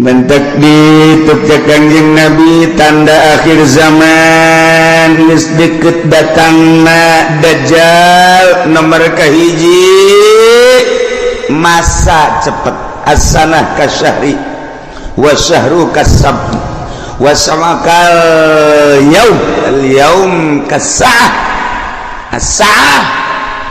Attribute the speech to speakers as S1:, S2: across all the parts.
S1: Mentek dituk cek Kangjeng Nabi, tanda akhir zaman geus deket datangna Dajjal, nomor kahiji masa cepet, as-sanah kasyahri wa syahru kasab wa samakal yaum al yaum kasah as-sa'ah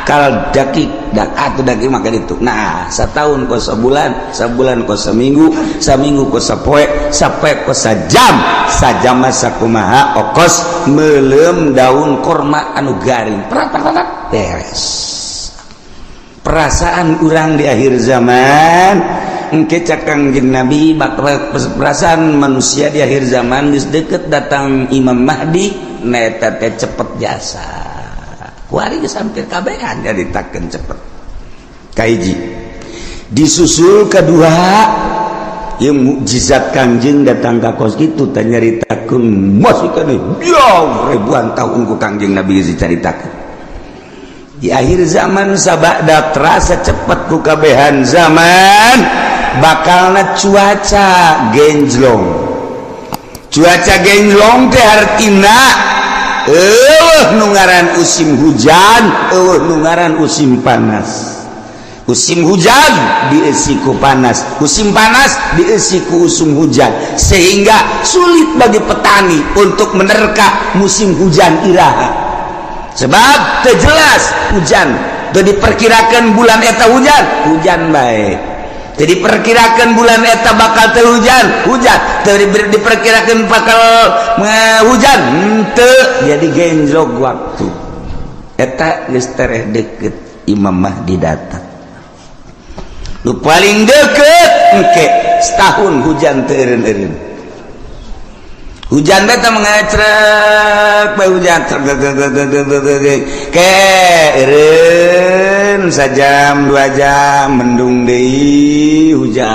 S1: kal dakik dak atau dakik maka itu. Nah, setahun kos sebulan, sebulan kos seminggu, seminggu kos sapoe, sapoe kos sajam, sajam masa kumaha okos melem daun korma anu garing, prat prat prat, beres. Perasaan urang di akhir zaman engke cak Kangjeng Nabi, bakal perasaan manusia di akhir zaman geus deket datang Imam Mahdi. Nah, eta teh cepet jasa kuari geus hampir kabehan nyaritakeun cepet. Kahiji disusul kedua yang mukjizat Kangjeng datang ka kos kitu teh nyaritakeun masih keneh jauh ribuan tahun ku Kangjeng Nabi geus dicaritakeun. Di akhir zaman sabada terasa cepet ku kabehan zaman, bakalna cuaca genjlong. Cuaca genjlong teh hartina eueuh nu ngaran musim hujan, eueuh nu ngaran musim panas. Musim hujan diisi ku panas, musim panas diisi ku usum hujan, sehingga sulit bagi petani untuk menerka musim hujan iraha, sebab teu jelas hujan. Teu diperkirakan bulan eta hujan, hujan bae. Jadi perkirakan bulan eta bakal teu hujan, hujan. Teu diperkirakan bakal hujan, henteu. Jadi genjlok waktu eta geus tereh deket Imam Mahdi datang. Nu paling deket engke setahun hujan teu eureun-eureun. Hujan beta mengecrek bae, hujan ke eureun sajam 2 jam, mendung deui, hujan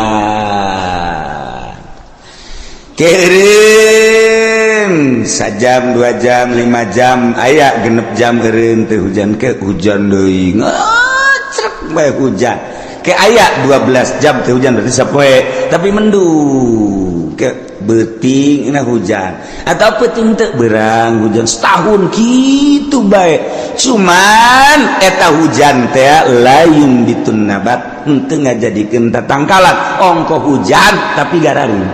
S1: ke eureun sajam 2 jam, 5 jam, aya 6 jam eureun teu hujan, ke hujan deui, ngecrek bae hujan, ke aya 12 jam teu hujan, berarti sapoe tapi mendung, ke beuting na hujan atau peuting teu berang hujan. Setahun gitu bae, cuman eta hujan teh layun bitun nabat, henteu ngajadikeun tatangkalan. Ongko hujan tapi gararing,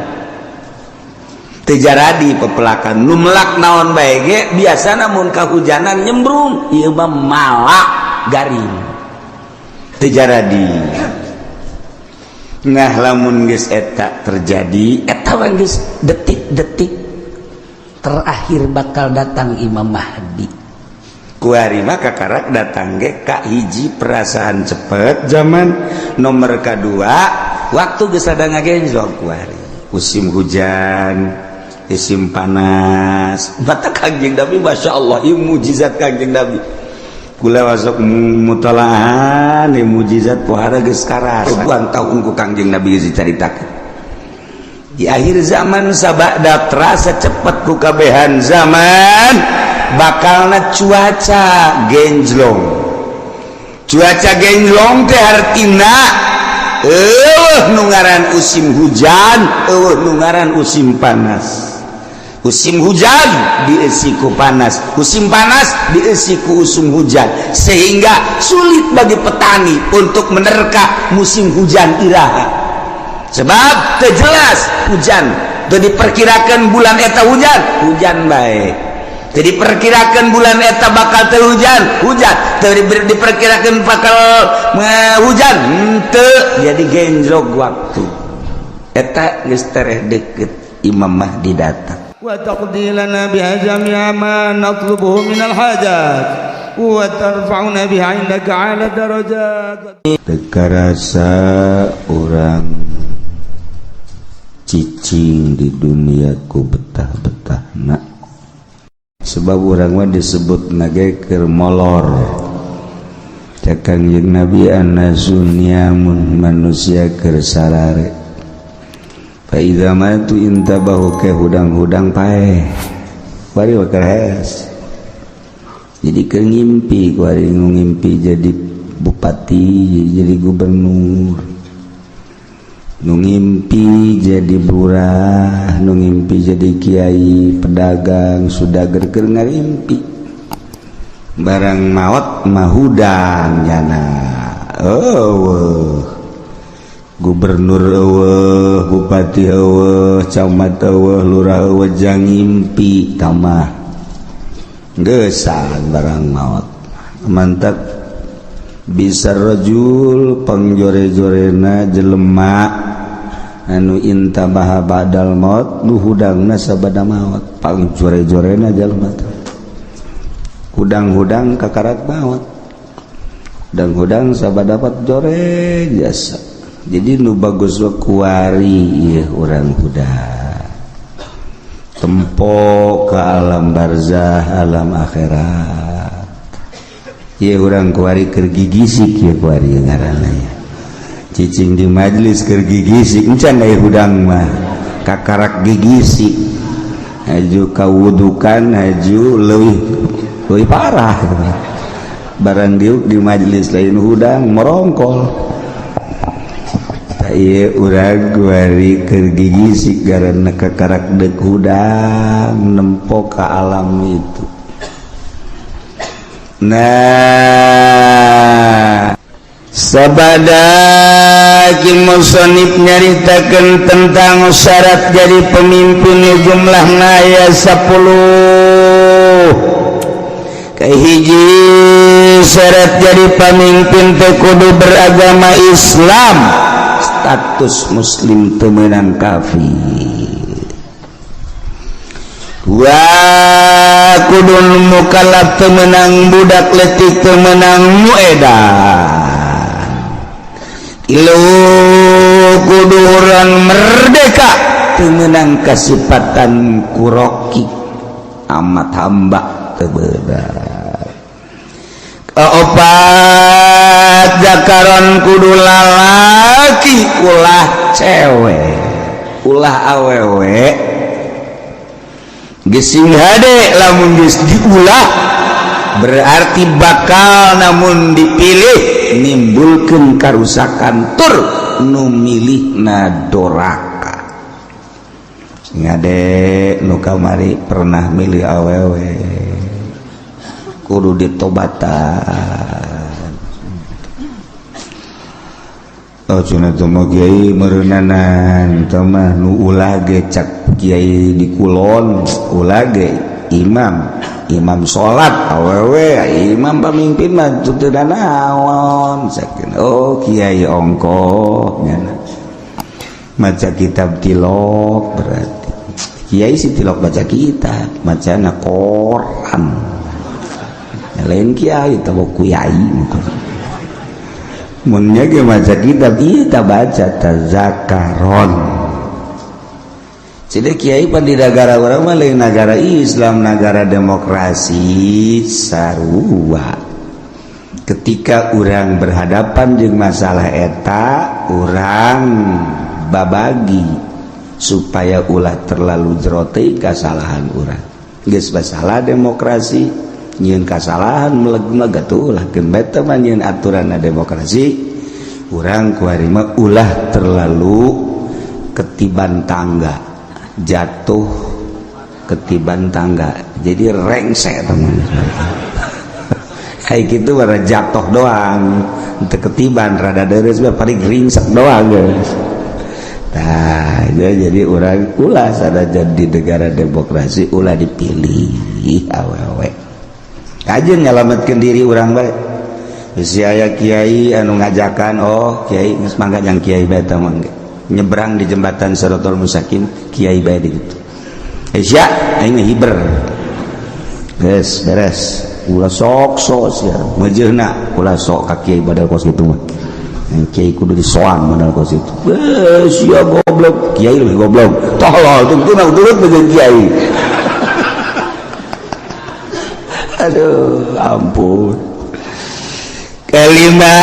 S1: teu jaradi pepelakan. Nu melak naon bae ge biasana mun kahujanan nyembrung, ieu mah malak garing, teu jaradi. Nah, lamun geus eta terjadi, eta mah geus detik-detik terakhir bakal datang Imam Mahdi. Kuari mah kakarak datang ge ka hiji perasaan cepet zaman, nomor kedua waktu geus ada ngagenjlok. Kuari musim hujan, musim panas. Mata Kangjeng Nabi, Masya Allah, ieu mujizat Kangjeng Nabi. Kula masuk mutalahan mujizat pohara geus karasa ribuan tahun ku Kangjeng Nabi geus dicaritakeun. Di akhir zaman sabada terasa cepet ku kabehan zaman, bakalna cuaca genjlong. Cuaca genjlong teh hartina eueuh nu ngaran musim hujan, eueuh nu ngaran musim panas. Musim hujan diisi ku panas, musim panas diisi ku usum hujan, sehingga sulit bagi petani untuk menerka musim hujan iraha, sebab teu jelas hujan. Teu diperkirakan bulan eta hujan, hujan bae. Teu diperkirakan bulan eta bakal teu hujan, hujan. Teu diperkirakan bakal hujan, henteu. Jadi genjlok waktu eta geus tereh deket Imam Mahdi datang.
S2: وتقضي لنا بها جميع ما نطلبه من الحاجات وترفعنا بها عندك على الدرجات.
S1: Teu karasa urang cicing di dunia ku betah-betahna, sebab urang mah disebut nage keur molor. Cek Kangjeng Nabi, annasu niyamun, manusia keur sarare, fa idza matu intabahu, ke hudang-hudang paeh. Bari wakar hees jadi keur ngimpi, kuari ngimpi jadi bupati, jadi gubernur. Nu ngimpi jadi lurah, nu ngimpi jadi kiai, pedagang, sudager keur ngarimpi. Barang maot mah hudang nyana. Eueuh. Gubernur eueuh, bupati eueuh, camat eueuh, lurah eueuh, jang ngimpi tamah. Geusan barang maot. Mantap bisa rajul pangjore-jorena jelema anu intabaha ba'dal maut, nu hudangna sabada maot. Pangjore-jorena jelema teh hudang-hudang kakarak maot, hudang-hudang sabada dapat jore jasa. Jadi nu bagus kuari ieu urang hudang tempo ke alam barzah, alam akhirat. Ieu urang kuari keur gigisik, ieu kuari ngaranna ya. Cicing di majelis keur gigisik encan aya hudang mah kakarak gigisik, haju kawudukan, haju leuwih leuwih parah. Barang diuk di majelis lain hudang, merongkol. Ieu urang kuari keur gigisik karena kakarak dek hudang nempo ka alam itu. Nah, sabada ki musonif nyaritakeun tentang syarat jadi pemimpin, jumlahna aya 10. Kahiji, syarat jadi pemimpin teh kudu beragama Islam, status muslim teu meunang kafir. Dua, kudu mukallaf, teu meunang budak letik, teu meunang nu edan. Tilu, kudu urang merdeka, teu meunang kasipatan kuroki, amat hamba teu beunang. Kaopat, zakaron, kudu lalaki, ulah cewek, ulah awewe. Gesing hade lamun geus diulah, berarti bakal namun dipilih nimbulkeun karusakan tur nu milihna doraka. Sing hade nu kamari pernah milih awewe, kudu ditobatan. Oh, cenah teh mah kiai meureunnanan teh mah nu ulah ge, cak kiai di kulon, ulah ge imam imam salat awewe, imam pamimpin mah teu naon sakeun. Oh, kiai ongkoh nyana maca kitab tilok, berarti kiai si tilok baca kitab, macana koran. Lain kiai teh, kiai munnya ge maca kitab, ieu tak baca tazakaron. Jadi kiai pan di negara urang mah lain negara Islam, negara demokrasi sarua. Ketika urang berhadapan dengan masalah eta, urang babagi supaya ulah terlalu jero teh kesalahan urang. Geus masalah demokrasi nyieun kasalahan meleg-meleg atuh ulah keun beta mah nyieun aturan demokrasi. Urang kuari mah ulah terlalu ketiban tangga, jatuh ketiban tangga, jadi rengsek teman. Kayak gitu bara jatuh doang untuk ketiban rada deres mah paling ringsek doang, guys. Nah, jadi urang ulah sada jadi negara demokrasi ulah dipilih awewe aja, nyelamatkan diri urang bae. Si aya kiai anu ngajakan, oh kiai geus mangga jang kiai bae tah, nyebrang di jembatan Siratal Mustaqim, kiai bae di ditu. Eh sia, aing hiber. Geus beres, ulah sok sok sia meujeuhna, ulah sok ka kiai badal kos kitu mah. Kiai kudu disoang modal kos itu. Eh sia goblok, kiai lebih goblok. Tolol, tungtuna turut dengan kiai. Aduh, ampun. Kelima,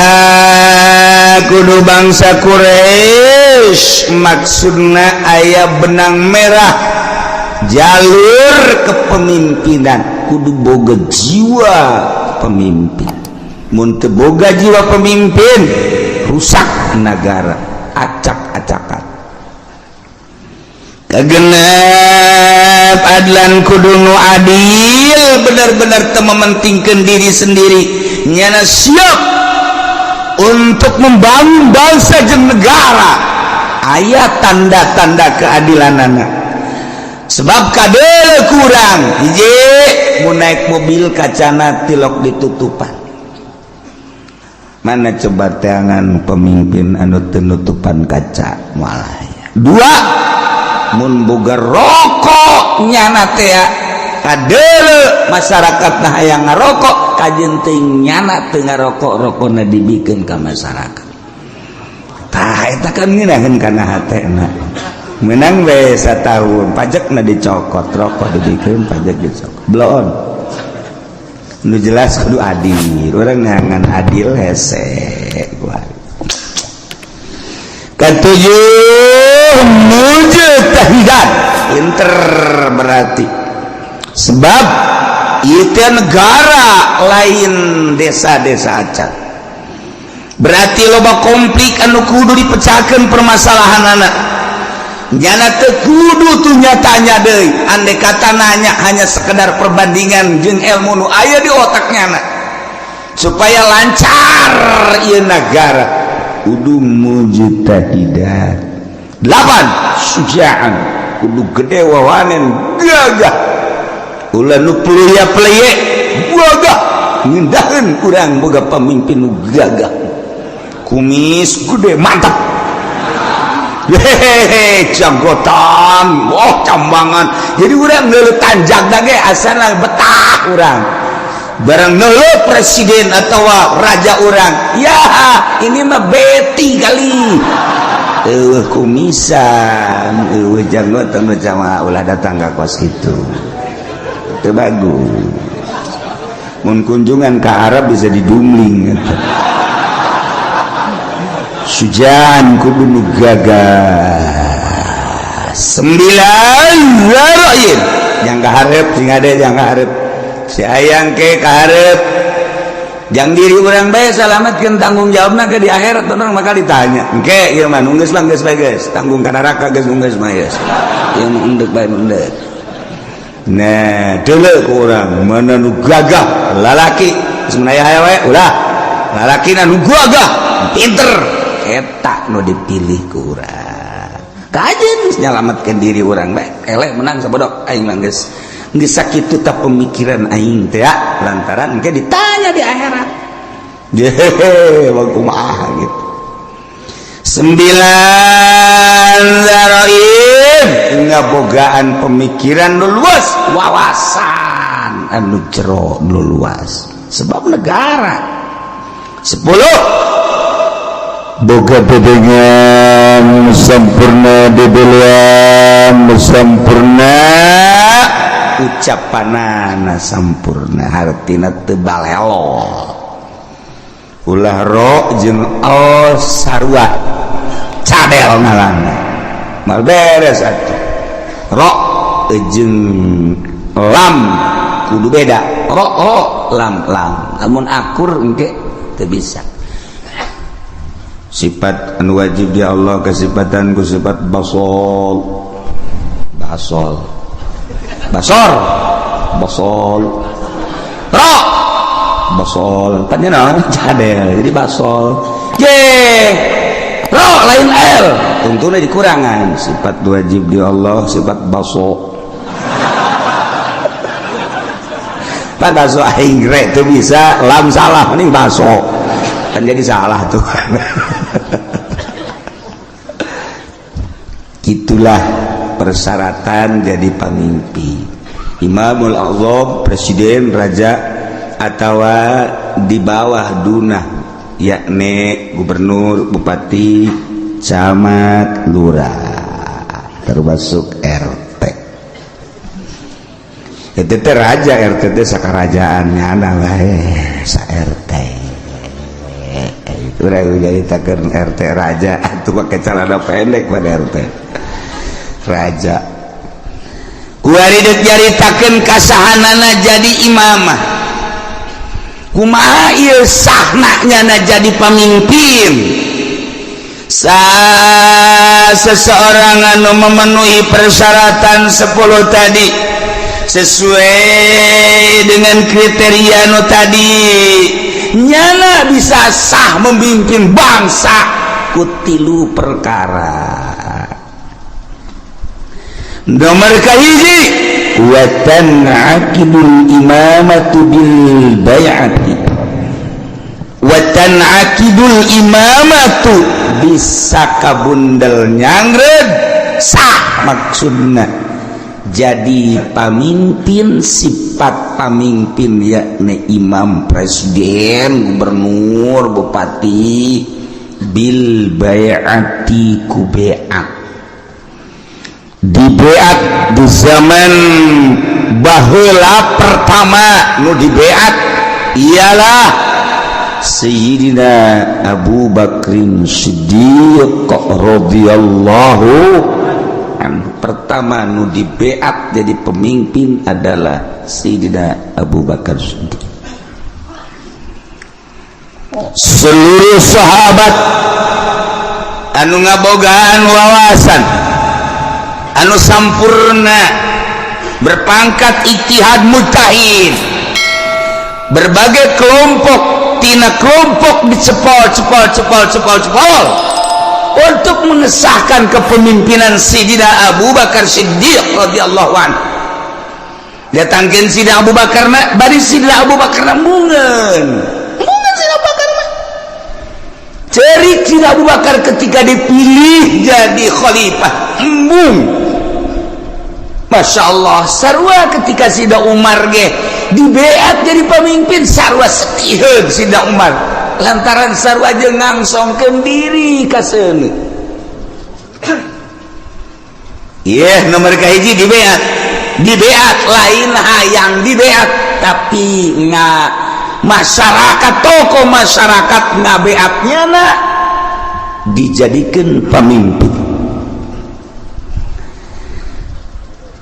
S1: kudu bangsa Quraisy, maksudna aya benang merah jalur kepemimpinan, kudu boga jiwa pemimpin. Mun teu boga jiwa pemimpin, rusak negara, acak-acakan. Kagenep, adlan kudu nu adil, benar-benar teu mementingkan diri sendiri, nyana siap untuk membangun bangsa jeung negara. Aya tanda-tanda keadilanana, sebab kadele kurang hiji, mun naik mobil kacana tilok ditutupan. Mana coba teangan pemimpin anu teu nutupan kaca? Malah dua, mun boga rokok nyana teh kadele masyarakat nah hayang ngarokok, kajeun teuing nyana teu ngarokok, rokokna dibikeun ka masyarakat. Tah, eta kan ngeunaheun kana hatena. Menang we satahun, pajakna dicokot, rokok dibikeun, pajak dicokot, bloon. Nu jelas kudu adil, urang neangan adil hese. Ketujuh, mujtahidan, pinter berarti, sebab itu negara lain desa-desa acan, berarti loba konflik anu kudu dipecahkan permasalahan anak. Nyana teu kudu tuh nyatanya deui, andai kata nanya hanya sekedar perbandingan jeung ilmu nu aya di otaknya anak supaya lancar ieu negara, kudu mujtahidan. Delapan, sujaan, kudu gede wawanen, gagah, ulah nu peluya peleye, gagah ngindaheun. Urang boga pamimpin nu gagah, kumis gede, mantap, hehehe, janggotan, oh, cambangan, jadi urang ngeuleuh tanjak ge asana betah urang. Barang ngeuleuh presiden atau raja urang, ya ini mah beti kali, eueuh kumisan, eueuh janggotan, sama ulah datang ka kos itu, itu bagus. Mun kunjungan ke Arab bisa didumling gitu. Sujan kudu nu gagah. Sembilan, ra'yin, yang kaharep sing ade, yang kaharep si ayang ke kaharep, jang diri urang bae salamatkeun, tanggung jawabna ke di akhirat urang bakal ditanya. Engke ieu mah nu geus mah geus bae, geus tanggung ka neraka, geus nu geus mah geus, ieu mah endek bae, endek. Nah, deuleu ku urang mana nu gagah lalaki, sebenarnya aya wae ulah lalaki nu gagah pinter, eta nu dipilih ku urang. Kajeun nyalamatkeun diri urang bae, eleh menang sabodok aing mah, geus geus sakitu ta pemikiran aing teh ya, lantaran engke ditanya di akhirat. Jehehe, kumaha gitu. Sembilan, zaroin, ngabogaan pemikiran nu luas, wawasan anu jero nu luas, sebab negara. 10,
S2: boga bebengan sempurna, debelian sempurna,
S1: ucapanana sampurna, hartina teu balelo, ulah ro jeung al sarua, cadel ngalana mal beres atuh. Ro jeung lam kudu beda, ro ro, lam lam, lamun akur engke teu bisa.
S2: Sifat anu wajib di Allah kesifatan ku sifat basol,
S1: basol, basor,
S2: basol,
S1: ro
S2: basol.
S1: Tanya naon, cadel jadi basol. Ye ro lain l, tentunya dikurangan.
S2: Sifat wajib di Allah sifat baso.
S1: Pak, baso aing re itu bisa lam salah, mending baso kan jadi salah tuh. Itulah persyaratan jadi pemimpin, Imamul Azam, presiden, raja, atau di bawah dunah, yakni gubernur, bupati, camat, lurah, termasuk RT. Itu teh raja, RT teh sakarajaan nyana bae sa RT. Itu jadi takeun RT raja atuh, pakai celana pendek pada RT raja. Kuari deuk nyaritakeun kasahanana jadi imamah, kumaha ieu sahna nyana jadi pamimpin. Sa seseorang anu memenuhi persyaratan 10 tadi, sesuai dengan kriteria nu tadi, nyana bisa sah memimpin bangsa ku tilu perkara. Nomor kahiji, wa tan'aqidul imamatu bil bai'ati. Wa tan'aqidul imamatu, bisa kabundel nyangred sah, maksudna jadi pamimpin, sifat pamimpin yakni imam, presiden, gubernur, bupati, bil bai'ati, ku beat, dibeat. Di zaman baheula pertama nu dibeat ialah Sayyidina Abu Bakrin Siddiq radhiyallahu anhu. Pertama nu dibeat jadi pemimpin adalah Sayyidina Abu Bakar Siddiq. Seluruh sahabat anu ngabogaan wawasan anu sampurna, berpangkat ijtihad mujtahid, berbagai kelompok, tina kelompok dicepol cepol cepol cepol cepol untuk mengesahkan kepemimpinan Sayyidina Abu Bakar Siddiq radhiyallahu anhu. Datangkeun Sayyidina Abu Bakar na, bari Sayyidina Abu Bakar na mungeun mungeun. Sayyidina Abu Bakar mah cerik. Sayyidina Abu Bakar ketika dipilih jadi khalifah embung. Masya Allah, sarua ketika Sayyidina Umar ge dibeat jadi pemimpin, sarua setiheun Sayyidina Umar, lantaran sarua jeung ngangsongkeun diri ka seuneu. Iya, nomor kahiji dibeat. Dibeat lain hayang dibeat, tapi nggak masyarakat, tokoh masyarakat ngabeatnya na dijadikan pemimpin.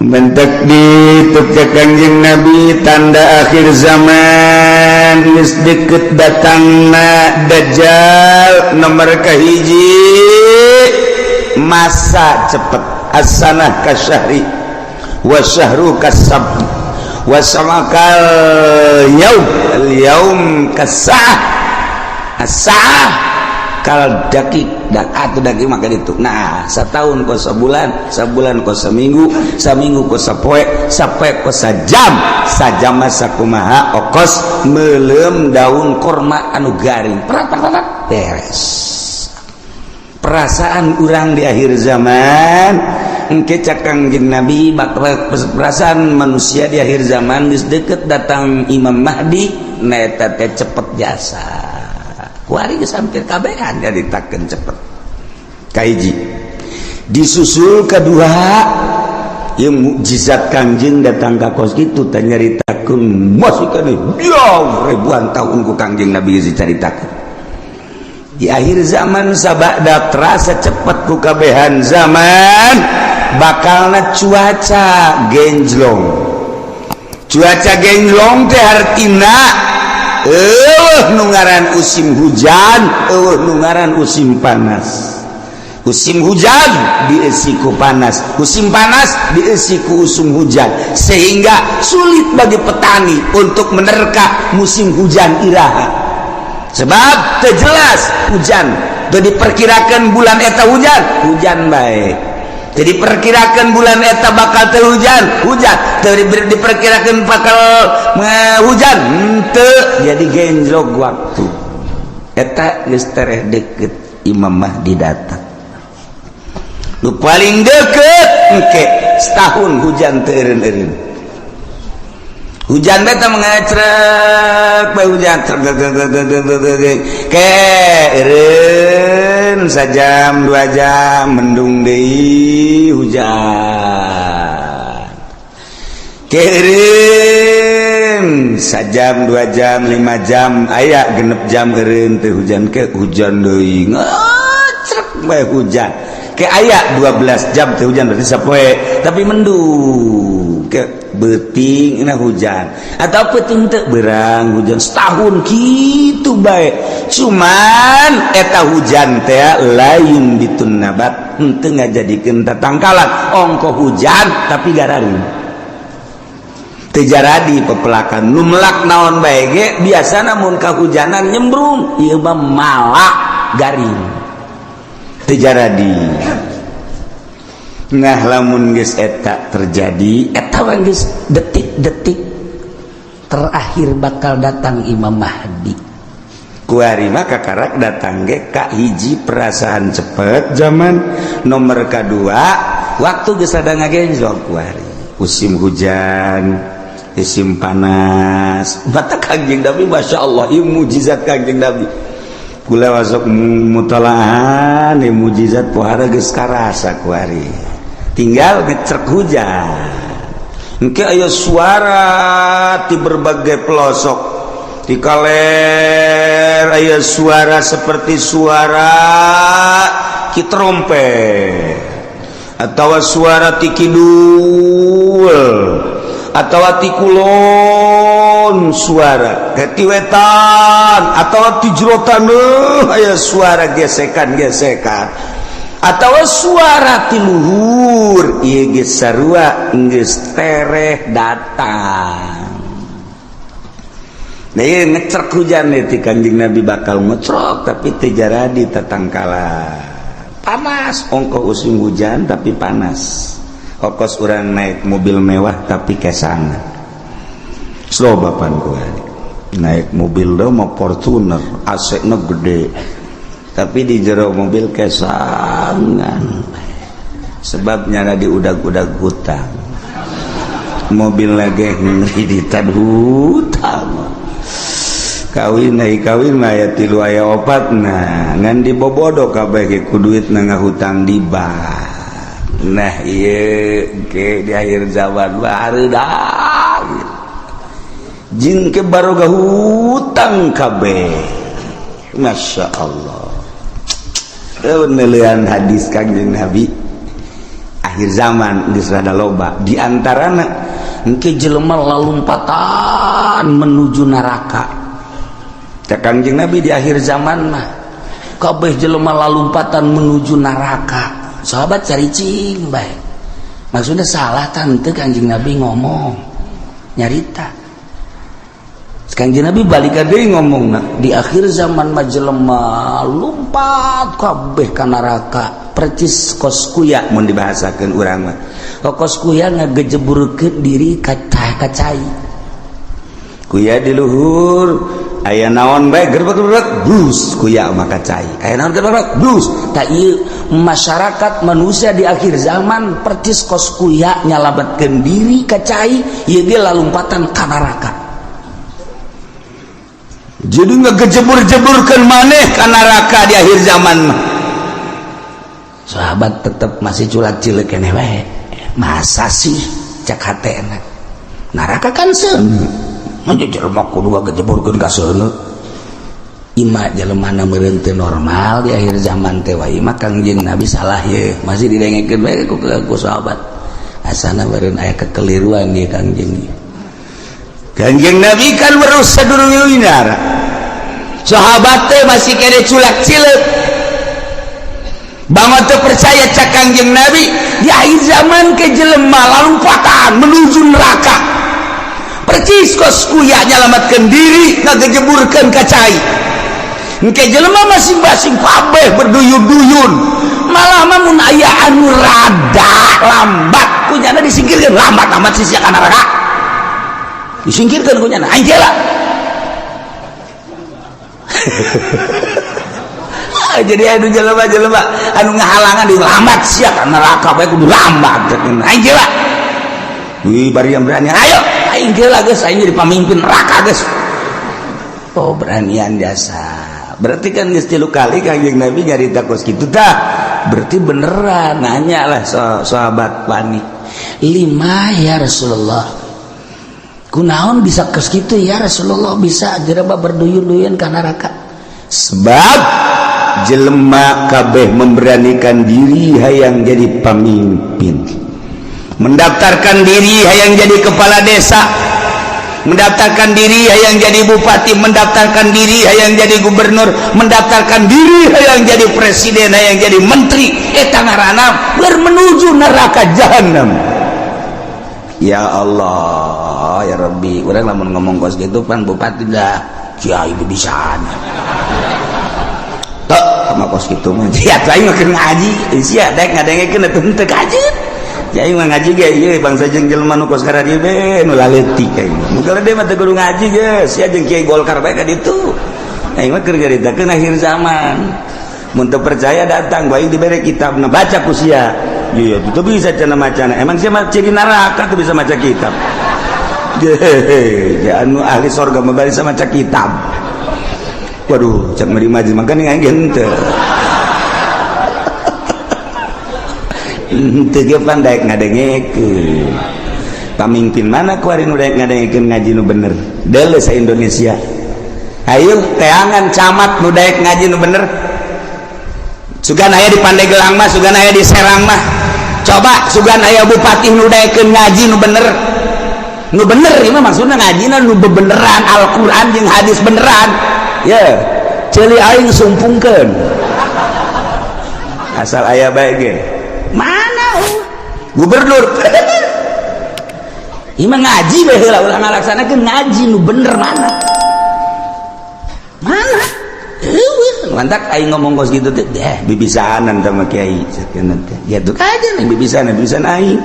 S1: Mentek di Kangjeng Nabi, tanda akhir zaman geus deket datangna Dajjal, nomor kahiji masa cepet, as-sanah kasyahri wa syahru kasab wa samakal yaum al yaum kasah as-sa'ah kal dakik dak atau dakik. Maka itu nah, setahun kos sebulan, sebulan kos seminggu, seminggu kos sapoe, sapoe kos sajam, sajam masa kumaha okos melem daun korma anu garing, prat prat prat, beres. Perasaan urang di akhir zaman engke, cak Kangjeng Nabi, perasaan manusia di akhir zaman geus deket datang Imam Mahdi, na eta teh cepet jasa. Kuari geus hampir kabehan nyaritakeun cepet. Kahiji disusul kedua yang mukjizat Kangjeng datang ka kos kitu teh, nyaritakeun masih keneh jauh ribuan tahun ku Kangjeng Nabi dicaritakeun. Di akhir zaman sabada terasa cepet ku kabehan zaman, bakalna cuaca genjlong. Cuaca genjlong teh hartina eueuh nu ngaran musim hujan, eueuh nu ngaran musim panas. Musim hujan diisi ku panas, musim panas diisi ku usum hujan, sehingga sulit bagi petani untuk menerka musim hujan iraha, sebab terjelas hujan. Jadi diperkirakan bulan eta hujan, hujan baik. Jadi perkirakan bulan eta bakal teu hujan, hujan. Teu diperkirakan bakal hujan, henteu. Jadi genjlok waktu eta geus tereh deket Imam Mahdi datang. Nu paling deket engke setahun hujan teu eureun-eureun. Hujan beta mengecrek bae, hujan trek ke eureun sajam 2 jam, mendung deui, hujan ke eureun sajam 2 jam, 5 jam, aya 6 jam eureun teu hujan, ke hujan deui, ngecrek bae hujan, ke aya 12 jam teu hujan, berarti sapoe tapi mendung, ke Beuting na hujan atau peuting teu berang hujan setahun kitu bae. Cuman eta hujan teh lain bitun nabat, henteu ngajadikeun tatangkalan. Ongko hujan tapi gararing, teu jaradi pepelakan. Nu melak naon bae ge biasana mun kahujanan nyembrung, ieu mah malak garing, teu jaradi. Nah, lamun geus eta terjadi, eta mah geus detik-detik terakhir bakal datang Imam Mahdi. Kuari mah kakarak datang ge ka hiji perasaan cepet zaman, nomor kedua waktu geus rada ngagenjlok. Kuari musim hujan, musim panas. Mata Kangjeng Nabi, Masya Allah, ieu mujizat Kangjeng Nabi. Kula masuk mutalahan ieu mujizat pohara geus karasa. Kuari tinggal ngecrek hujan, engke aya suara di berbagai pelosok. Di kaler aya suara seperti suara ki trompet atau suara ti kidul atau ti kulon, suara ti wetan atau ti jero taneuh aya suara gesekan-gesekan atau suara ti luhur. Ieu geus sarua geus tereh datang. Nah, ieu ngecrek hujan ti Kanjeng Nabi bakal ngecrok tapi teu jaradi tatangkalan. Panas, ongko musim hujan tapi panas. Kos urang naik mobil mewah tapi kesangan. Slow bapan kuari naik mobil do mau Fortuner, AC na gede, tapi di jero mobil kesangan, sebabnya di udag-udag hutang mobil lagi ngreditan hutang. Kawin naik kawin mah aya tilu, aya opat. Nah, ngan dibobodo kabeh ku duit na ngahutang di bank. Nah, ieu ke di akhir zaman barudak jin ke baroga hutang kabeh. Masya Allah, penelitian hadis Kangjeng Nabi akhir zaman geus rada loba. Di antarana engke jelema lalumpatan menuju neraka. Cek Kangjeng Nabi, di akhir zaman mah kabeh jelema lalumpatan menuju neraka. Sahabat caricing bae, maksudnya salah tante Kanjeng Nabi ngomong nyarita. Kanjeng Nabi balik deui ngomong, di akhir zaman mah jelema lumpat kabeh ka neraka percis kos kuya. Mun dibahasakeun urang mah kos kuya ngagejeburkeun diri ka cai. Kuya di luhur aya naon bae gerbek-gerbek blus, kuya mah ka cai. Aya naon gerbek blus. Tak ieu masyarakat manusia di akhir zaman percis kos kuya nyalametkeun diri ka cai, ieu ge lalumpatan ka neraka. Jadi ngegejebur-jeburkan maneh ka neraka di akhir zaman mah. Sahabat tetep masih culak cilik keneh wae. Masa sih, cek hatena, neraka kan seuneu, manja jelema kudu ngagejeburkeun ka seuneu? Ima jelema na meureun teu normal di akhir zaman teh wae mah Kangjeng Nabi salah ye. Masih didengekeun bae ku sahabat, asana meureun aya kekeliruan ieu Kangjeng. Kangjeng Nabi kan weruh sadurunge, sahabat teh masih kene culak cileuk banget teu percaya. Cak Kangjeng Nabi, di akhir zaman ke jelema lalumpatan menuju neraka percis kos kuya nyalamatkeun diri ngagejeburkeun ka cai. Engke jelema masing-masing kabeh berduyun-duyun, malah mah mun aya anu rada lambat kunyana disingkirkeun. Lambat amat sih ka neraka, disingkirkan kunyana, aing lah. Jadi anu jelema-jelema anu ngahalangan di lambat sia ka neraka bae kudu lambat, aing lah. Wih, bari yang berani, ayo aing lah geus, aing jadi pamimpin neraka geus. Oh, beranian jasa. Berarti kan geus tilu kali Kangjeng Nabi nyarita kos kitu tah, berarti beneran. Nanya lah sahabat panik, lima ya Rasulullah, kunaon bisa kos kitu ya Rasulullah, bisa jelema berduyun-duyun ka neraka? Sebab jelema kabeh memberanikan diri hayang jadi pemimpin. Mendaftarkan diri hayang jadi kepala desa, mendaftarkan diri hayang jadi bupati, mendaftarkan diri hayang jadi gubernur, mendaftarkan diri hayang jadi presiden, hayang jadi menteri, eta ngaranna menuju neraka jahanam. Ya Allah, ya Rabbi, urang lamun ngomong kos gitu pan bupati dah kiai bisa tok sama kos gitu mah. Ya aing mah keur ngaji, sia daek ngadengekeun atuh henteu kajeun. Ya aing mah ngaji ge ieu bangsa jeung jelema nu kos karadieu be nu laletik aing. Nu gede mah teu kudu ngaji geus, sia jeung kiai Golkar bae ka ditu. Aing mah keur nyaritakeun akhir zaman. Mun teu percaya datang bae dibere kitabna, baca ku sia. Iya, itu bisa cenah macana. Emang sia mah ciri neraka tuh bisa maca kitab. Ya anu ahli sorga mah bisa maca kitab. Waduh, cak meri majelis makanya aing henteu. Henteu ge pan daek ngadengekeun. Pamimpin mana kuari nu daek ngadengekeun ngaji nu bener? Deuleu sa Indonesia. Ayo teangan camat nu daek ngaji nu bener. Sugan aya di Pandeglang mah, sugan aya di Serang mah. Coba sugan aya bupati nu daekeun ngaji nu bener. Nu bener ieu mah maksudna ngajina nu bebeneran Al-Qur'an jeung hadis beneran. Ya, ceuli aing sumpungkeun. Asal aya bae ge. Mana gubernur? Ieu mah ngaji bae heula ulah ngalaksanakeun ngaji nu bener mana? Mana? Mantak aing ngomong kos gitu teh, bibisaanan sama kiai sakeun teh. Ya tuh aja nih bibisaanan, bibisan aing.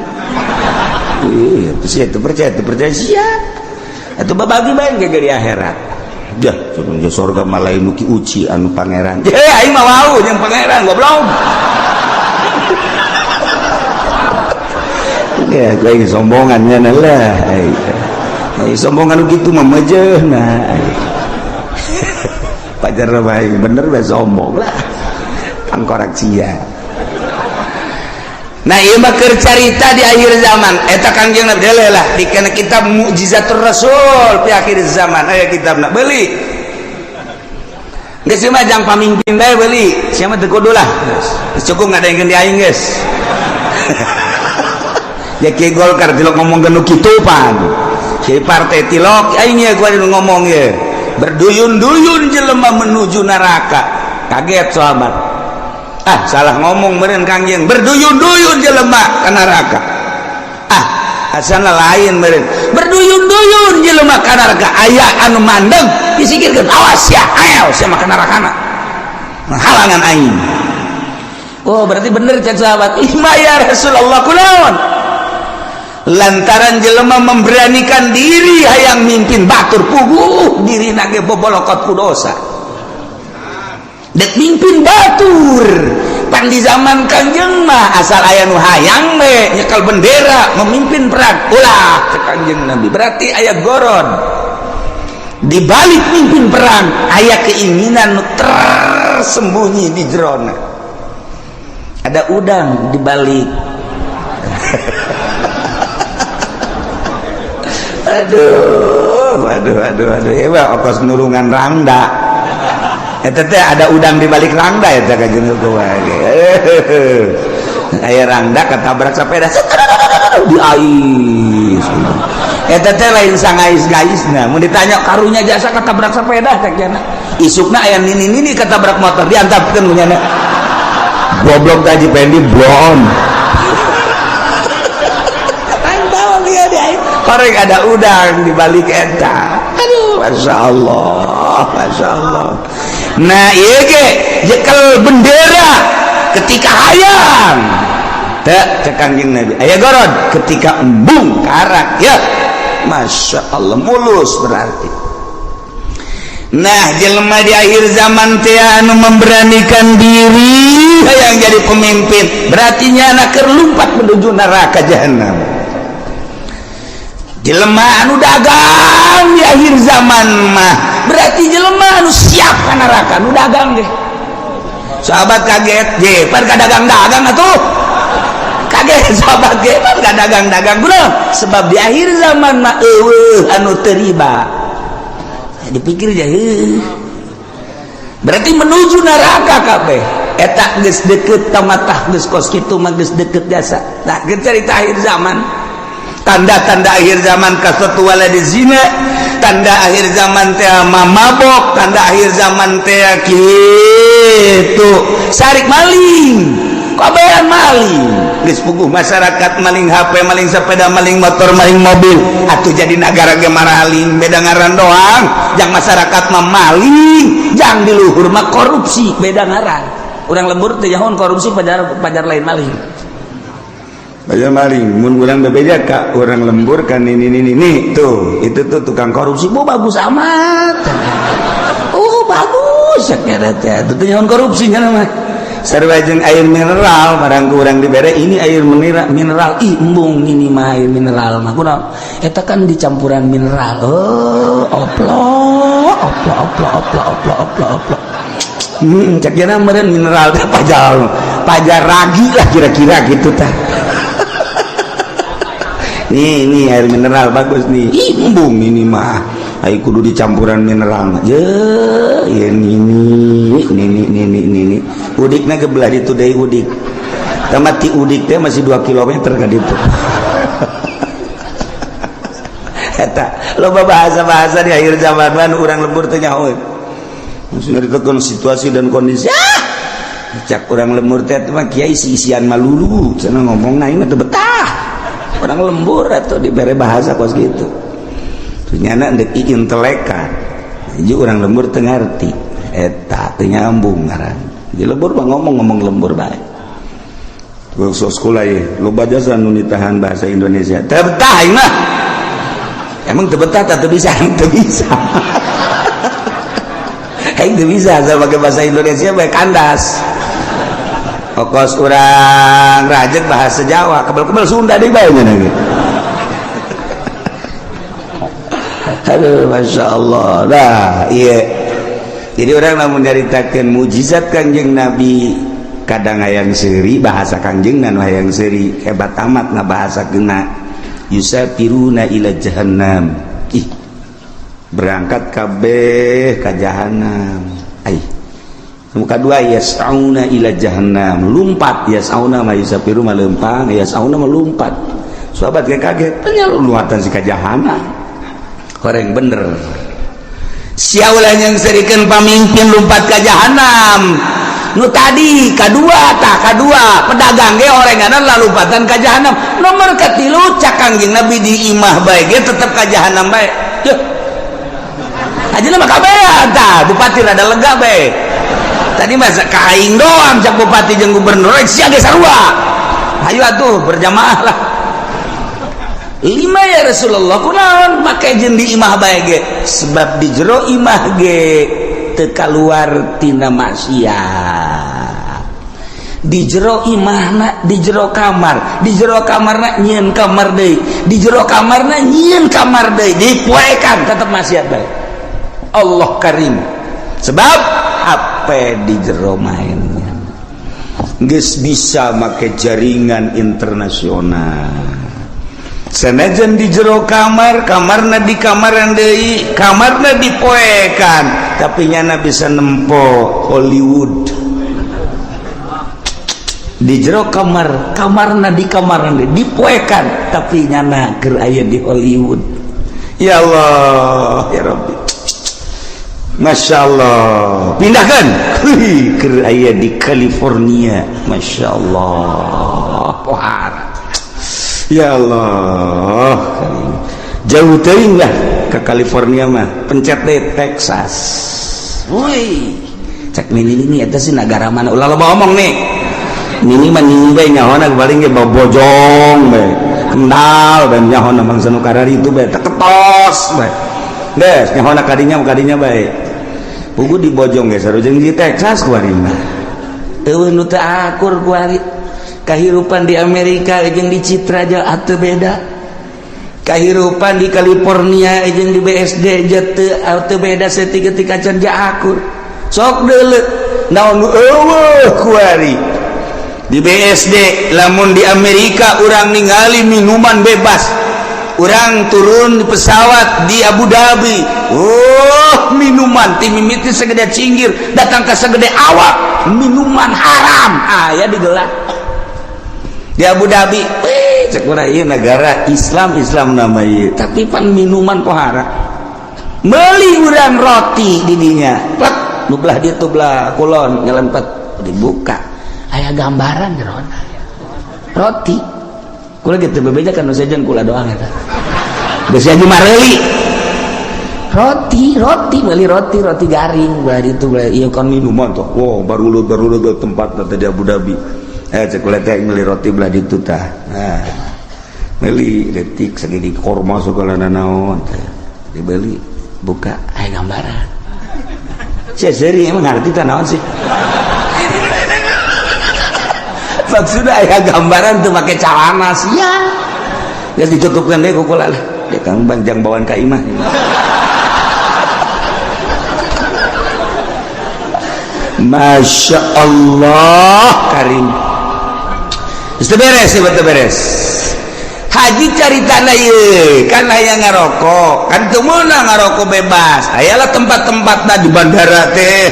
S1: Iya, terus itu percaya sia. Atuh babagi bae ge di akhirat. Jah, surga surga malah nu ki uci anu pangeran. Eh, aing mah wau jeung pangeran goblok. Ya, gue ingin sombongan nya lah. Ai sombongan gitu mah mejeuhna. Pajar bae bener bae sombong lah. Pangkorak sia. Nah, ieu mah keur carita di akhir zaman. Eta Kangjeng Nabi deuleu lah di kana kitab Mukjizatur Rasul fi akhir zaman. Aya kitabna beuli. Geus mah jang pamimpin bae beuli. Sia mah teu kudu lah. Geus cukup ngadengkeun di aing geus. Ya kiai Golkar tilok ngomong nu kitu pan. Kiai partai tilok aing ye gua ngomong ye. Berduyun-duyun jelema menuju neraka. Kaget sahabat. Ah, salah ngomong meureun Kangjeng. Berduyun-duyun jelema ka neraka. Ah, asana lain meureun. Berduyun-duyun jelema ka neraka. Aya anu mandeng disikirkeun, awas sia, ayo sia mah ka nerakana. Halangan aing. Oh, berarti bener cek sahabat. Ima ya Rasulullah kunaon? Lantaran jelema memberanikan diri hayang mimpin batur puguh dirina ge bobolokot ku dosa. Dek mimpin batur pan di zaman Kangjeng mah asal aya nu hayang we nyekel bendera memimpin perang ulah cek Kangjeng Nabi. Berarti aya goron di balik mimpin perang, aya keinginan nu tersembunyi di jerona. Ada udang di balik. Aduh, aduh, aduh, aduh. Ya, okos nurungan rangda. Eta teh ada udang di balik rangda eta ka jeung kumaha. Aya rangda ketabrak sepeda di ais. Eta teh lain sangais-gaisna. Mun ditanya karunya jasa ketabrak sepeda cek cenah. Isukna aya nini-nini ketabrak motor diantapkeun ku nyana. Goblok teh Haji Pendi blon. Korek ada udang di balik eta. Aduh, masya Allah, masya Allah. Nah, ieu ge jekel bendera ketika hayang. Teu cek Kangjeng Nabi. Aya gorod ketika embung karak ya. Masya Allah mulus berarti. Nah, jelema di akhir zaman teh anu memberanikan diri hayang jadi pemimpin, berarti nyana keur lumpat menuju neraka jahanam. Jelema anu dagang di akhir zaman mah berarti jelema anu siap ka neraka nu dagang deh. Sahabat kaget, je pan ka dagang-dagang atuh. Kaget sahabat ge pan ka dagang-dagang kunaon? Sebab di akhir zaman mah eueuh anu teu riba. Dipikir je heuh. Berarti menuju neraka kabeh. Eta geus deket tamatah, geus kos kitu mah geus deket jasa. Tah, geus cerita akhir zaman. Tanda-tanda akhir zaman kasatu waladi zina, tanda akhir zaman teh mamabok, tanda akhir zaman teh kitu sarik maling, kabehan maling. Geus puguh masyarakat maling HP, maling sepeda, maling motor, maling mobil. Atuh jadi nagara ge maraling, beda ngaran doang. Jang masyarakat mah maling, jang di luhur mah korupsi, beda ngaran. Urang lembur teh nyahoan korupsi, pajar pajar lain maling. Pajar maling. Mun urang bebeja ka urang lembur kan, ini tuh, itu tuh tukang korupsi. Bu, bagus amat. Oh, bagus ya teh. Itu teh nyahoan korupsi nya mah. Sarua jeung air mineral, barang ku urang dibere, ini air mineral, mineral. Ih, embung, ini mah air mineral mah kunaon? Eta kan dicampuran mineral. Oh, oplo oplo oplo oplo oplo oplo oplo. Cek jana meureun mineral teh pajar pajar ragi lah, kira-kira gitu tah. Nih, ini air mineral bagus nih. Ih, embung, ini mah ai kudu dicampuran mineral mah. Je, ya ini ini ini ini ini udikna ke belah ditu deui. Udik tamat ti udik teh masih 2 km ka ditu. Eta loba bahasa-bahasa di akhir zaman mah urang lembur teh nyaho. Maksudnya ditekan situasi dan kondisi. Ah, cak urang lembur teh mah kiai isi-isian malulu cenah, ngomong aing mah teu betah. Urang lembur atau dibere bahasa kos gitu. Ternyata ndek intelekan hiji urang lembur teu ngarti, eta teu nyambung ngaran. Di lembur mah ngomong-ngomong lembur bae. Sok sekolah ye loba jasa nu nitahan bahasa Indonesia, teu betah aing mah. Emang teu betah teu bisa? Teu bisa. Aing teu bisa asal pakai bahasa Indonesia bae kandas. Okos urang rajek bahasa Jawa, kebel-kebel Sunda deui bae nya ge. Aduh, masya Allah. Nah, iya. Jadi urang lamun nyaritakeun mujizat Kanjeng Nabi, kadang hayang seuri bahasa Kanjeng dan hayang seuri hebat amat ngabahasa kena yusafiruna ila jahannam. Ih, berangkat kabeh ka jahannam. Ai muka dua yas'auna ila jahannam, lumpat. Yas'auna ma yusafiru ma lempang, yas'auna ma lumpat. Sahabat kayak kaget, ternyata luatan si ka jahannam. Horeng bener sia ulah yang serikeun pamimpin lumpat ka jahanam. Nu tadi kadua tah, kadua pedagang ge orenganan lalumpatan ka jahanam. Nomor katilu, cak Kangjeng Nabi, di imah bae ge tetep ka jahanam bae. Duh, aja mah kabehan tah. Bupati rada lega bae tadi, masa ka aing doang. Cak bupati jeung gubernur, sia ge sarua, ayo atuh berjamaah lah lima. Ya Rasulullah, kunaon make jeung di imah bae ge? Sebab di jero imah ge teu kaluar tina maksiat. Di jero imahna, di jero kamar, di jero kamarna nyieun kamar deui, di jero kamarna nyieun kamar deui, dipoekan tetep maksiat bae. Allah Karim, sebab HP di jero mainnya geus bisa make jaringan internasional. Senajan di jero kamar, kamarna di kamaran deui, kamarna dipoekan, tapi nyana bisa nempo Hollywood. Di jero kamar, kamarna di kamaran deui, dipoekan, tapi nyana keur aya di Hollywood. Ya Allah, ya Rabbi, Masya Allah. Pindahkan keur aya di California. Masya Allah, pohara. Ya Allah, jauh teuing lah ke California mah. Pencet deh Texas. Woi, cek nini ini eta sih negara mana? Ulah loba omong nih. Nini mah nini bae, nyahona paling ge bojong bae, kendal dan nyahona bangsa nu karari itu bae, ketos bae. Geus nyahona kadinya kadinya bae. Pugu di Bojong ge sarua jeung di Texas kuari mah. Eueuh nu teu akur kuari. Kahirupan di Amerika jeung di Citra atuh beda, kahirupan di California jeung di BSD teu beda. Saeutik ketika can akur, sok deuleu naon nu eueuh kuari di BSD. Lamun di Amerika urang ningali minuman bebas, urang turun di pesawat di Abu Dhabi, oh, minuman ti mimiti segede cinggir datang ke segede awak. Minuman haram aya digelar di Abu Dhabi. Wih, cek urang ieu negara Islam, Islam nama ieu, tapi pan minuman kok haram. Meuli urang roti di dinya, plek, nu belah dieu tuh, belah kulon, nyelempet, dibuka, aya gambaran jerona roti. Kula gitu bebeja kan nu sejen kula doang eta. Geus aja mareuli roti, roti, beli roti, roti garing belah ditu, belah ieu kan minuman tuh. Wow, baru baru lu tempat tadi Abu Dhabi. Cek kula teh meuli roti belah ditu tah. Nah, meuli detik segini, korma segala nanaon teh dibeli, buka, aya gambaran. Sia seri emang ngerti tah naon sih maksudnya. Aya gambaran tuh make celana sia. Geus ditutupkeun deui ku kula lah. Dia kang banjang bawaan ka imah. Masya Allah karim. Geus beres sih, betul beres. Haji caritana ieu kan aya ngarokok kan, teu meunang ngarokok bebas. Ayalah tempat-tempatna di bandara teh,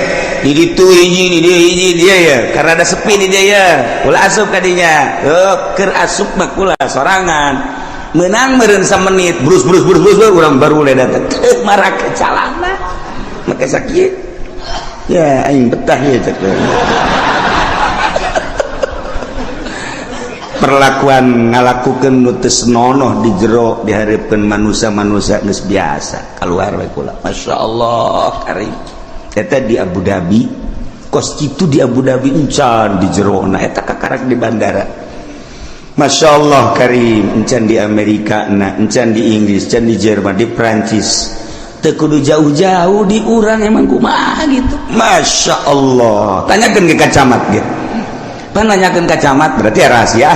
S1: di ditu hiji, di dieu hiji, dia ya karena ada sepi di dia ya. Kula asup kadinya. Oh, keur asup mah kula sorangan menang meureun samenit, brus brus brus brus, urang baru le datang teu marake calana, make sakieu ya, aing betah ya. Cek perlakuan ngalakukeun nu teu senonoh di jero dihareupeun manusia-manusia geus biasa. Keluar we kula. Masya Allah karim, eta di Abu Dhabi kos kitu. Di Abu Dhabi encan di jero na eta, kakarak di bandara. Masya Allah karim, encan di Amerika na, encan di Inggris, encan di Jerman, di Prancis. Teu kudu jauh-jauh, di urang emang kumaha gitu. Masya Allah, tanyakan ke camat gitu. Pan nanyakeun ka camat berarti ya rahasia.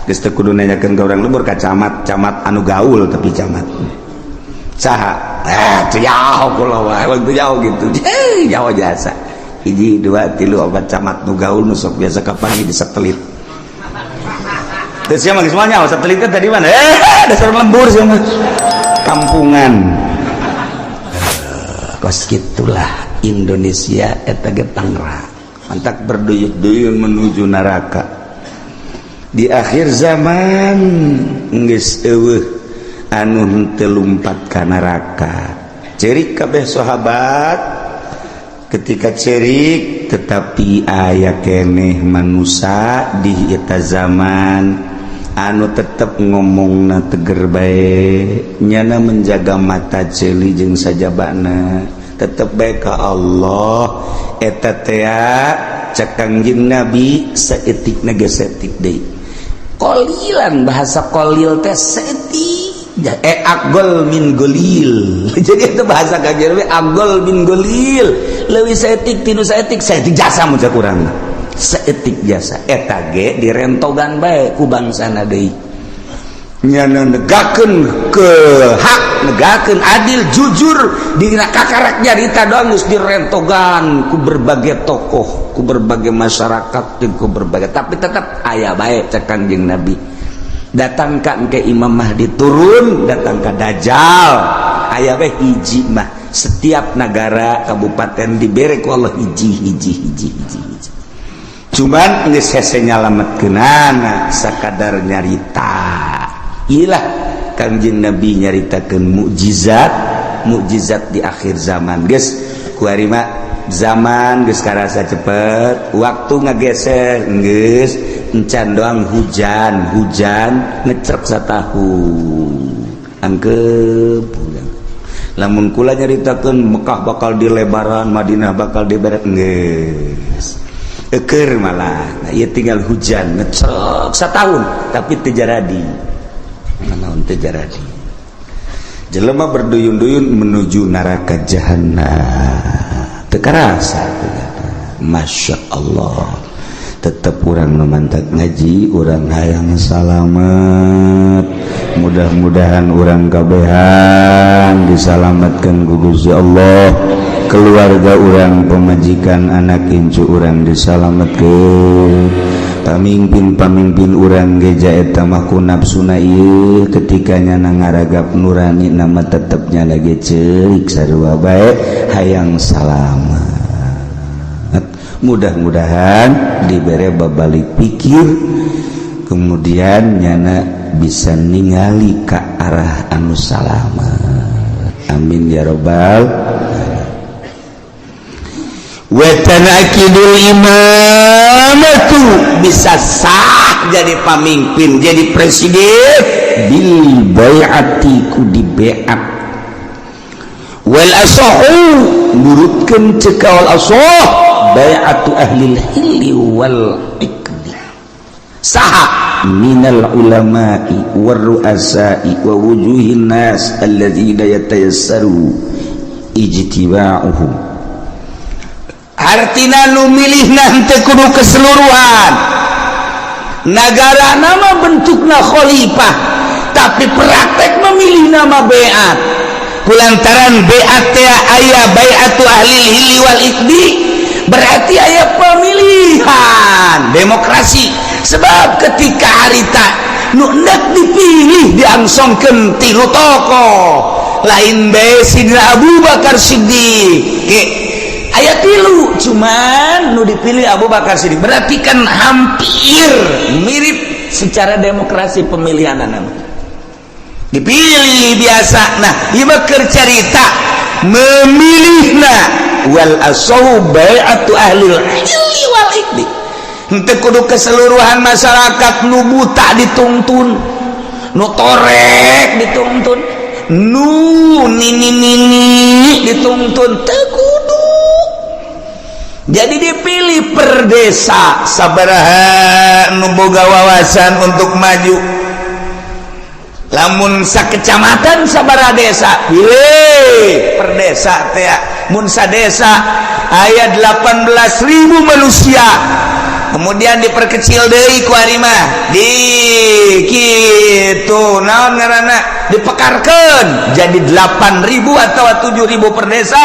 S1: Geus teu kudu nanyakeun ka urang lembur, ka camat, camat anu gaul tapi camat. Saha? Eh, teu jauh kula wae, teu jauh gitu. Jauh jasa. Hiji, dua, tilu, opat camat nu gaul nu sok biasa kapanggih di satelit. Terus siapa semuanya satelitnya tadi mana? Eh, dasar lembur sih mah. Kampungan. Kos gitulah Indonesia eta ge Tangerang. Mantak berduyun-duyun menuju neraka. Di akhir zaman geus eueuh anu henteu lumpat ka neraka. Cerik kabeh sahabat ketika cerik, tetapi aya keneh manusia di eta zaman anu tetep ngomongna teger bae, nyana menjaga mata ceuli jeung sajabana, tetep bae ka Allah. Eta tea cek Kangjeng Nabi saeutik ge saeutik deui, qolilan, bahasa qolil teh saeutik, eh, aqol min qolil. Jadi itu bahasa Kangjeng Nabi aqol min qolil, leuwih saeutik tinu saeutik, saeutik jasa mun cek urang, saeutik jasa. Eta ge direntogan bae ku bangsana deui, nyana negakeun ke hak, negakeun adil, jujur dina kakarak nyarita doang geus direntogan ku berbagai tokoh, ku berbagai masyarakat, jeung ku berbagai, tapi tetap aya bae. Cek Kangjeng Nabi, datang ka ke Imam Mahdi turun, datang ka Dajjal, aya bae hiji mah. Setiap negara kabupaten dibere ku Allah hiji, hiji, hiji, hiji, hiji. Cuman geus hese nyalametkeunana sakadar nyarita. Ilah Kangjeng Nabi nyaritakeun mukjizat, mukjizat di akhir zaman. Geus kuari mah zaman geus karasa cepet, waktu ngageser geus encan doang hujan, hujan ngecrek satahun angkep. Lamun kula nyaritakeun Mekah bakal dilebaran, Madinah bakal diberet, geus eker malah. Nah, ieu tinggal hujan ngecrek satahun tapi teu jaradi naon, teu jaradi. Jelema berduyun-duyun menuju neraka jahanam, teu karasa. Masya Allah, tetap urang mantak ngaji, urang hayang salamet. Mudah-mudahan urang kabehan disalamatkan ku Gusti Allah, keluarga urang, pemajikan, anak incu urang disalamatkan, pamimpin-pamimpin urang geja. Eta mah ku nafsuna ieu ketika nyana ngaragap nurani nama tetepnya lagi cerik sarua bae hayang salamat. Mudah-mudahan diberi babalik pikir, kemudian nyana bisa ningali ke arah anu salamat. Amin ya robbal. Wa tanaqidul imamatu, bisa sah jadi pamimpin, jadi presiden, bil bai'ati, ku di baiat. Wal asahu, nurutkeun ceuk wal asah, bai'atu ahli hilli wal iqdi. Saha? Minal ulama'i war ru'asa'i wa wujuhin nas alladzina yatayassaru ijtiba'uhum. Artina nu milih nanti kudu keseluruhan negara. Nama bentukna khalifah, tapi praktek memilih nama beat. Kulantaran beat teh aya bai'atu ahli hilli wal iqdi, berarti aya pemilihan demokrasi. Sebab ketika harita nu endek dipilih diangsongkeun tilu tokoh, lain bae Sidina Abu Bakar Siddiq ge aya tilu, cuman nu dipilih Abu Bakar Siddiq. Berarti kan hampir mirip secara demokrasi pemilihan nama dipilih biasa. Nah, ieu mah keur carita memilihna. Wal asahu bai'atu ahli hilli wal iqdi. Henteu kudu keseluruhan masyarakat. Nu buta dituntun, nu torek dituntun, nu nini nini dituntun, teu kudu. Jadi dipilih per desa sabaraha nu boga wawasan untuk maju, lamun sakecamatan sabaraha desa, pilih per desa teh. Mun sadesa aya 18.000 manusia, kemudian diperkecil deui ku ari mah di kitu, naon ngaranna, dipekarkeun jadi 8000 atau 7000 per desa.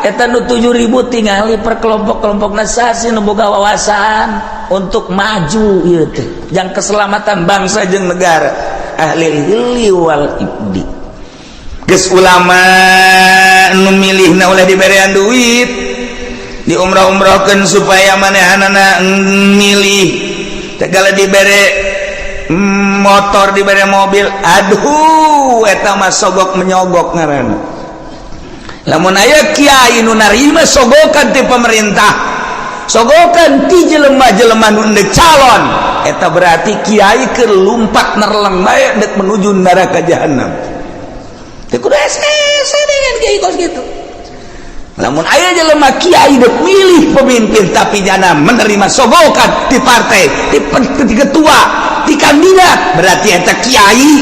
S1: Eta nu 7000 tingali per kelompok-kelompok sasi nu boga wawasan untuk maju ieu teh yang keselamatan bangsa jeung negara, ahli hilli wal iqdi. Geus ulama nu milihna oleh diberean duit, diumrah-umrahkeun supaya manehanana milih. Segala dibere motor, dibere mobil, aduh, eta mah sogok menyogok ngaranna. Lamun aya kiai nu narima sogokan ti pemerintah, sogokan ti jelema-jelema nu endek calon, eta berarti kiai keur lumpat nerleng bae dek menuju neraka jahanam. Teu kudu hese dengan kiai kos kitu. Lamun aya jelema kiai dek milih pemimpin, tapi jana menerima sogokan di partai, di ketua, di kandidat, berarti eta kiai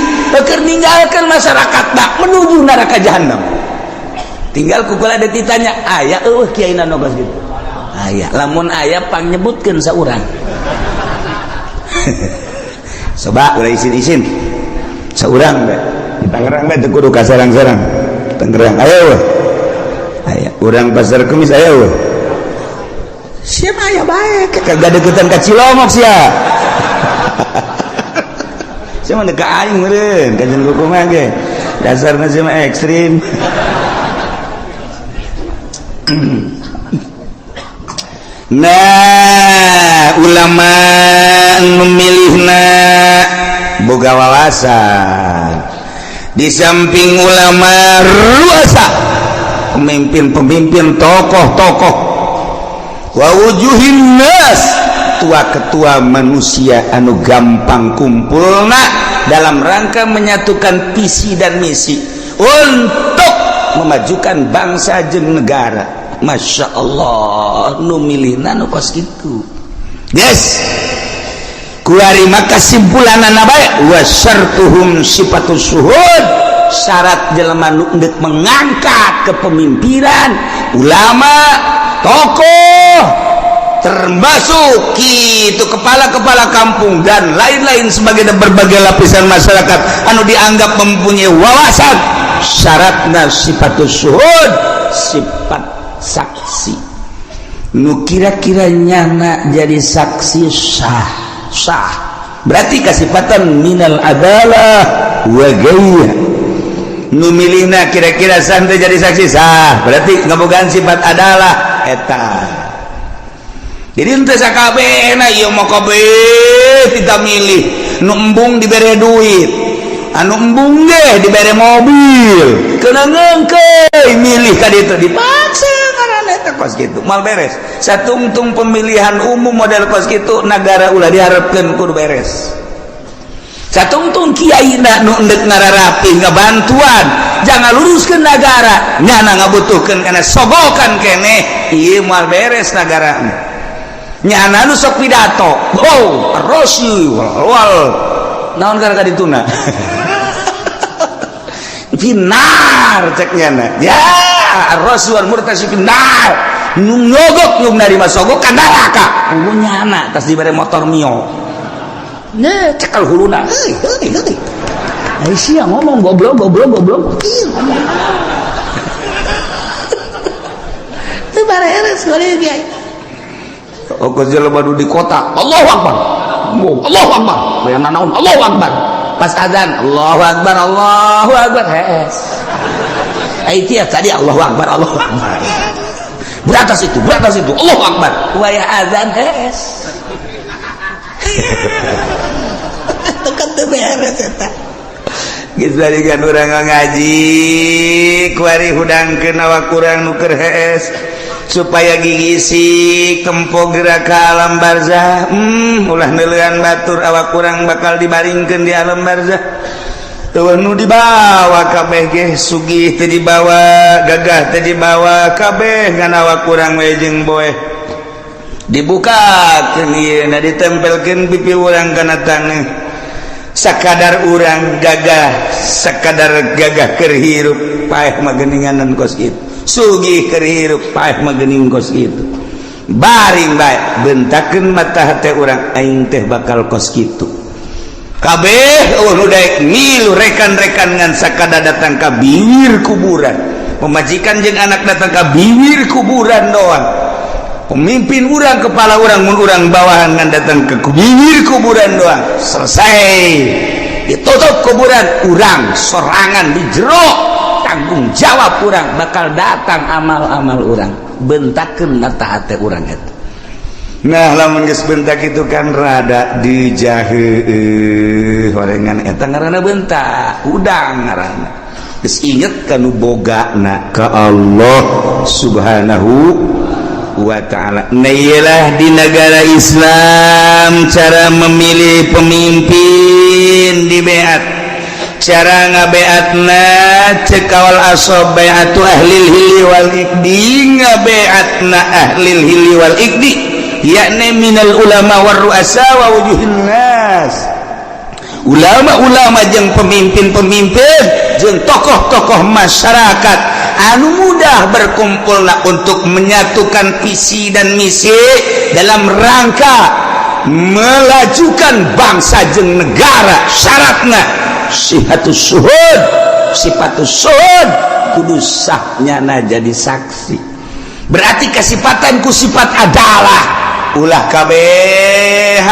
S1: keur ninggalkeun masyarakat tak menuju neraka jahanam. Tinggal kukula ada ditanya, aya eueuh kiai nu kos kitu? Aya? Lamun aya, pangnyebutkeun saurang. Coba ulah isin-isin, saurang bae di Tangerang bae, teu kudu ka serang-serang. Tangerang aya eueuh? Aya. Urang Pasar Kemis aya eueuh? Siapa aya bae, kagak deketan ka Cilongok sia. Sia mah ka aing meureun, kajian kumaha ge. Dasarna sia mah ekstrim. Nah, ulama memilihna boga wawasan. Di samping ulama, ruasa, pemimpin-pemimpin, tokoh-tokoh, wa wujuhin nas, ketua-ketua manusia anu gampang kumpulna dalam rangka menyatukan visi dan misi untuk memajukan bangsa jeung negara. Masya Allah, nu milihna nu kos kitu. Yes, kuari maka kesimpulanana bae, wa syartuhum sifatus syuhud. Syarat jelema nu endek mengangkat kepemimpinan, ulama, tokoh, termasuk itu kepala-kepala kampung dan lain-lain sebagai berbagai lapisan masyarakat anu dianggap mempunyai wawasan, syaratna sifatus syuhud, sifat saksi. Nu kira-kira nyana jadi saksi sah, sah berarti kasifatan minal adalah wa ghairiha. Nu milihna kira-kira sah teh jadi saksi, sah berarti ngabogaan sifat adalah eta. Jadi henteu sakabehna ieu mah, kabeh tidak milih. Nu embung dibere duit, anu embung ge dibere mobil, kena ngeungkeuy milih ka ditu, dipaksa ngaranna eta. Kos kitu moal beres. Satungtung pemilihan umum model kos kitu, negara ulah diharapkeun kudu beres. Satungtung kiai na nu endek ngararapi ngabantuan jangan luruskeun negara, nyana ngabutuhkeun kana sogokan keneh, ieu moal beres negara. Nyana nu sok pidato, oh rosi wal naon gara dituna finnar, cek nyana ya rosi wal murtasi finnar, nu nyogok nu narima sogok ka neraka. Unggul nyana tas dibere motor Mio. Nah, cekal huluna, heuy heuy heuy. Ai sia ngomong goblok goblok goblok. Ih, ngomong. Teu bareres boleh kiai. Ongkos jelema nu di kota, Allahu Akbar. Oh, Allahu Akbar. Bayangan naon? Allahu Akbar. Pas azan, Allahu Akbar, Allahu Akbar. Hees. Ai tiap tadi Allahu Akbar, Allahu Akbar. Beratas itu, beratas itu, Allahu Akbar. Wayah azan hees. Tekan teu beres eta. Geus balikan urang ngaji, kuari hudangkeun awak urang nu keur hees supaya gigisi tempo gerak ke alam barzah. Ulah neuleuan batur, awak kurang bakal dibaringkeun di alam barzah. Eueuh nu dibawa kabeh ge, sugih teu dibawa, gagah teu dibawa, kabeh ngan awak kurang we jeung boeh. Dibukakeun ieu na, ditempelkeun pipi urang kana taneuh. Sakadar urang gagah, sakadar gagah keur hirup, paeh mah geuninganan kos kitu. Sugih keur hirup, paeh mah geuning kos kitu. Baring bae, bentakeun mata hate urang, aing teh bakal kos kitu. Kabeh eueuh nu daek ngilu rekan-rekan ngan sakada datang ka bibir kuburan. Pemajikan jeung anak datang ka bibir kuburan doang. Pemimpin urang, kepala urang, mun urang bawahan ngan datang ke bibir kuburan doang. Selesai, ditutup kuburan, urang sorangan di jero, tanggung jawab urang, bakal datang amal-amal urang. Bentakeun mata hate urang eta. Nah, lamun geus bentak itu kan rada dijahe horengan, eta ngaranna bentak udang, ngaranna geus inget kanu bogana ka Allah Subhanahu wa ta'ala. Nah, iyalah di negara Islam cara memilih pemimpin di beat, cara ngabeatna cek kawal asob bai'atu ahlil hilli wal iqdi, ngabeatna ahlil hilli wal iqdi yakni minal ulama war ru'asa wa wujuhin nas, ulama-ulama jeung pemimpin-pemimpin jeung tokoh-tokoh masyarakat anu mudah berkumpulna untuk menyatukan visi dan misi dalam rangka melajukan bangsa jeung negara. Syaratna sihatus syuhud, sifatus syuhud, kudu sahnya jadi saksi, berarti kesifatan ku sifat adalah. Ulah kabehan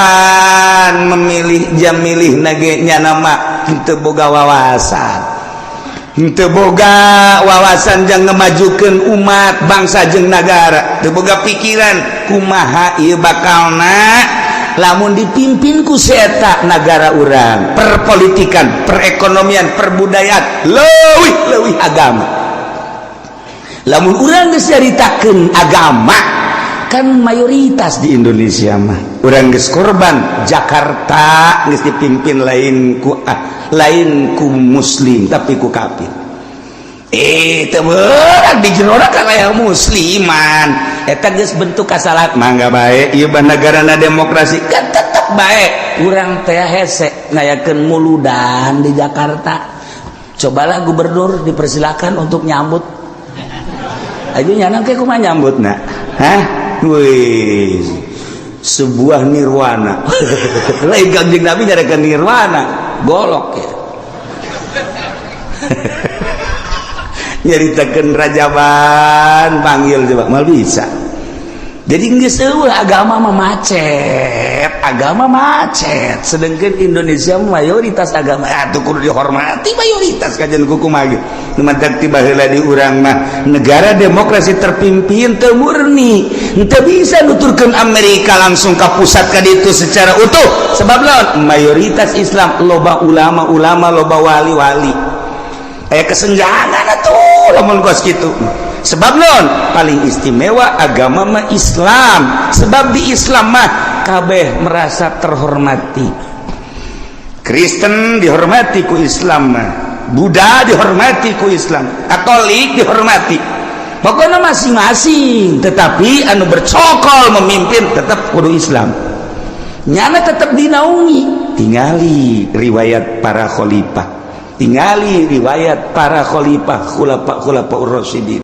S1: memilih jam milih nage nama henteu boga wawasan, henteu boga wawasan jang ngemajukeun umat, bangsa jeung negara, teu boga pikiran kumaha ieu bakalna lamun dipimpin ku si eta negara urang, perpolitikan, perekonomian, perbudayaan, leuwih leuwih agama. Lamun urang geus nyaritakeun agama kan mayoritas di Indonesia mah, urang geus korban Jakarta geus dipimpin lain ku ah, lain ku muslim tapi ku kafir. Eh, teu beurang di jero ka aya musliman, eta geus bentuk kasalahan. Mangga bae ieu bah negarana demokrasi kan tetep bae urang teh hese ngayakeun muludan di Jakarta. Cobalah gubernur dipersilakan untuk nyambut aja, nyana ke kumaha nyambut nak? Hah? Wih, sebuah nirwana. Lain Kanjeng Nabi nyarekan nirwana, golok ya. Nyaritakeun rajaban panggil coba mal bisa. Jadi geus eueuh agama mah macet, agama macet. Sedangkan Indonesia mayoritas agama atuh kudu dihormati mayoritas, kajian kumaha ge. Nu matak ti baheula di urang mah negara demokrasi terpimpin teu murni, Henteu bisa nuturkeun Amerika langsung ke pusat ka ditu secara utuh. Sebab lawan mayoritas Islam, loba ulama-ulama, loba wali-wali, aya kesenjangan atuh lamun kos kitu. Sebab non paling istimewa agama mah Islam, sebab di Islam mah kabeh merasa terhormati. Kristen dihormati ku Islam mah, Buddha dihormati ku Islam, Katolik dihormati, pokoknya masing-masing. Tetapi anu bercokol memimpin tetap kudu Islam, nyana tetap dinaungi. Tingali riwayat para khalifah, tingali riwayat para khalifah, khulafa khulafa Rasyidin.